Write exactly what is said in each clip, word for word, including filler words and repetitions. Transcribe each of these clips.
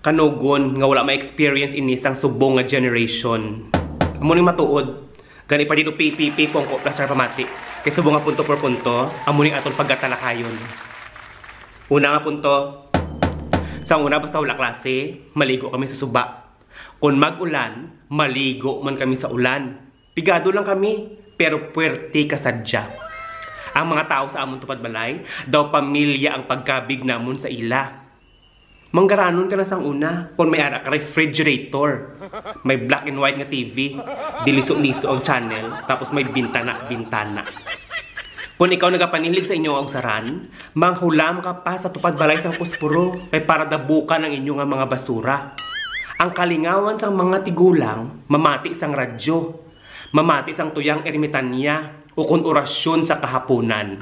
Tanugon nga wala ma-experience ini sang subong nga generation. Amo ning matuod, gani pa dito pipipi pongko plastar pamati. Kay subong nga punto por punto, amo ning aton pagkatalakayon. Una nga punto, sa una basta wala klase, maligo kami sa suba. Kung mag-ulan, maligo man kami sa ulan. Pigado lang kami, pero puwerte ka sadya. Ang mga tawo sa amon tupad balay, daw pamilya ang pagkabig namon sa ila. Manggaranon ka na sang una, kung may ara ka refrigerator, may black and white nga T V, diliso-liso ang channel, tapos may bintana-bintana. Kung ikaw nagapanilig sa inyo nga ugsaran, manghulam ka pa sa tupad balay sang puspuro, kay para dabukan ang inyo nga mga basura. Ang kalingawan sang mga tigulang, mamati sang radyo. Mamati sang tuyang ermitanya ukon orasyon sa kahapunan.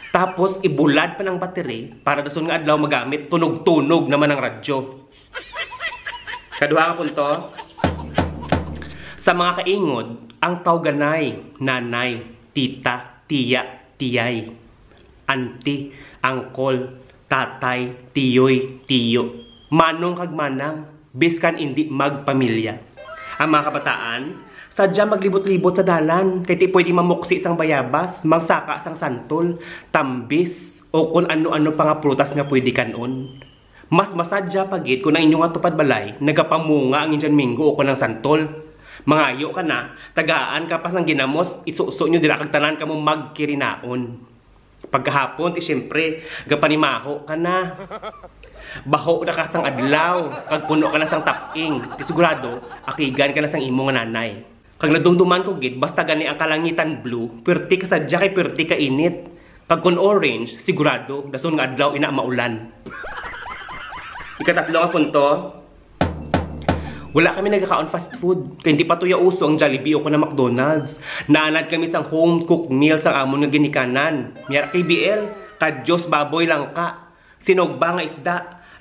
Tapos ibulad pa ng battery para dason nga adlaw magamit, tunog-tunog naman ang radyo. Kaduha nga punto, sa mga kaingod, ang tawganay, nanay, tita, tiya, tiyay, auntie, uncle, tatay, tiyoy, tiyo, manong kag manang, biskan indi magpamilya. Ang mga kabataan, sadya maglibot-libot sa dalan, kay ti pwede mamuksi sang bayabas, mangsaka sang santol, tambis, o kun ano-ano pa nga prutas nga pwede kan-on. Mas masadya pa gid kun ang inyo nga tupad balay nagapamunga ang Indian mango o kun ang santol. Mangayo ka na, tagaan ka pa sang ginamos, isuso nyo dira kag tanan kamo magkirinaon. Pagkahapon, ti siyempre, gapanimaho ka na. Baho na ka sang adlaw, kag puno ka na sang taping. Ti sigurado, akigan ka na sang imo nga nanay. Kag nadumduman ko gid, basta gani ang kalangitan blue, perti ka sadya kay perti ka init. Kag kon orange, sigurado, dason nga adlaw ina maulan. Ikatatlo nga punto, wala kami nagakaon fast food. Kay hindi pa tuya uso ang Jollibee o kun ang McDonald's. Naanad kami sang home cooked meal sang amon nga ginikanan. Miyara K B L, kadyos baboy lang ka. Sinugba nga isda,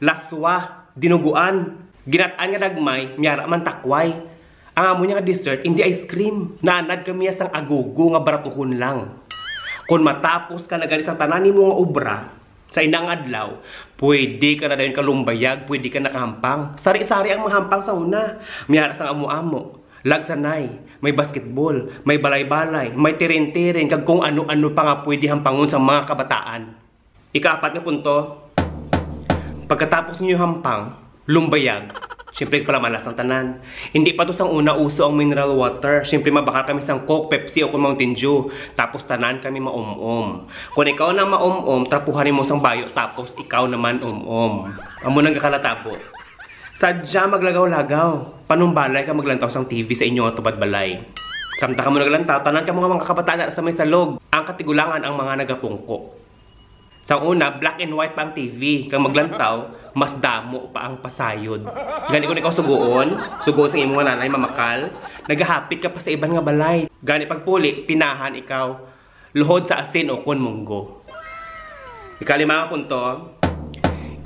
laswa, dinuguan, ginat-an nga dagmay, miyara man takway. Ang amo niya nga dessert, hindi ice cream. Naanad kami sang agugo nga baratuhon lang. Kon matapos ka na gani sang tanan nimo nga obra, sa inang adlaw, pwede ka na dayon kalumbayag, pwede ka nakahampang. Sari-sari ang mga hampang sa una. Miyara sang amo-amo. Lagsanay, may basketball, may balay-balay, may tirin-tirin, kag kung ano-ano pa nga pwede hampangon sa mga kabataan. Ikaapat nga punto, pagkatapos ninyo hampang, lumbayag, siyempre palamalas ang tanan. Hindi pa to sang una uso ang mineral water. Siyempre mabakal kami sang Coke, Pepsi, o kung Mountain Dew. Tapos tanan kami maum-om. Kung ikaw na maum-om, trapuhan mo sang bayo, tapos ikaw naman um-om. Amo nang gakalatabo. Sadya maglagaw-lagaw. Panumbalay ka maglantaw sang T V sa inyo nga tupad balay. Samtang kamo naglantaw, tanan kamo nga mga kabataan na sa may salog. Ang katigulangan ang mga nagapungko. Sa una, black and white pa ang T V. Kang maglantaw, mas damo pa ang pasayod. Gani kung ikaw sugoon, sugoon sa imo nga nanay mamakal, nagahapit ka pa sa iban nga balay. Gani pagpuli, pinahan ikaw, luhod sa asin o kon munggo. Ikalima nga punto,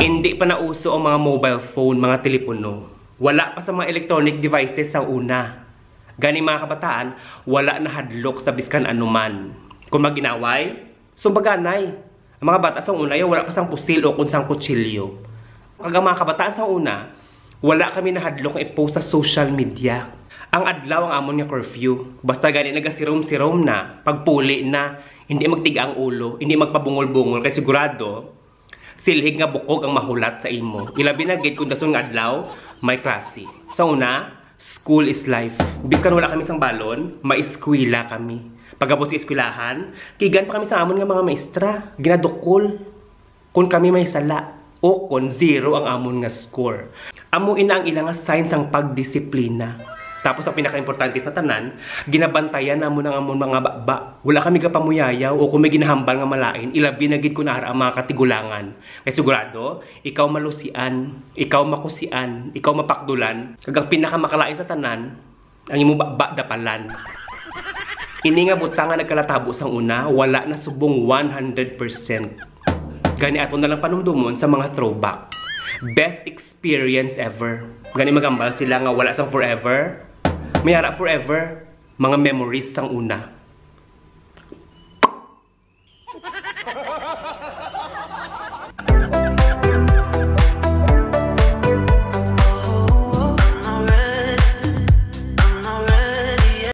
hindi pa nauso ang mga mobile phone, mga telepono. Wala pa sa mga electronic devices sa una. Gani mga kabataan, wala nahadlok sa biskan anuman. Kung mag-inaway, sumbaganay. Ang mga bata sang una, yaw, wala pa sang pusil o kun sang kutsilyo. Kag ang mga kabataan sang una, wala kami nahadlok nga i-post sa social media. Ang adlaw ang amon nga curfew. Basta gani nagasirom-sirom na, pagpuli na, hindi magtiga ang ulo, hindi magpabungol-bungol, kay sigurado, silhig nga bukog ang mahulat sa imo. Ilabi na gid kung dason nga adlaw, may klase. Sa una, school is life. Biskan wala kami sang balon, maeskwela kami. Pagabot sa eskwelahan, kigan pa kami sa amon nga mga maestra, ginadukol. Kung kami may sala, o kon zero ang amon nga score. Amo ina ang ila nga sign sang pagdisiplina. Tapos ang pinakaimportante sa tanan, ginabantayan namon ang amon mga baba. Wala kami gapamuyayaw o kung may ginahambal nga malain, ilabi na gid kun ara ang mga katigulangan. Kay sigurado, ikaw malusian, ikaw makusian, ikaw mapakdulan, kag ang pinakamakalain sa tanan, ang imo baba dapalan. Ini nga butang nga nagkalatabo sang una, wala na subong one hundred percent. Gani ato na lang panumdumon sa mga throwback. Best experience ever. Gani magambal sila nga wala sang forever. May ara forever, mga memories sang una.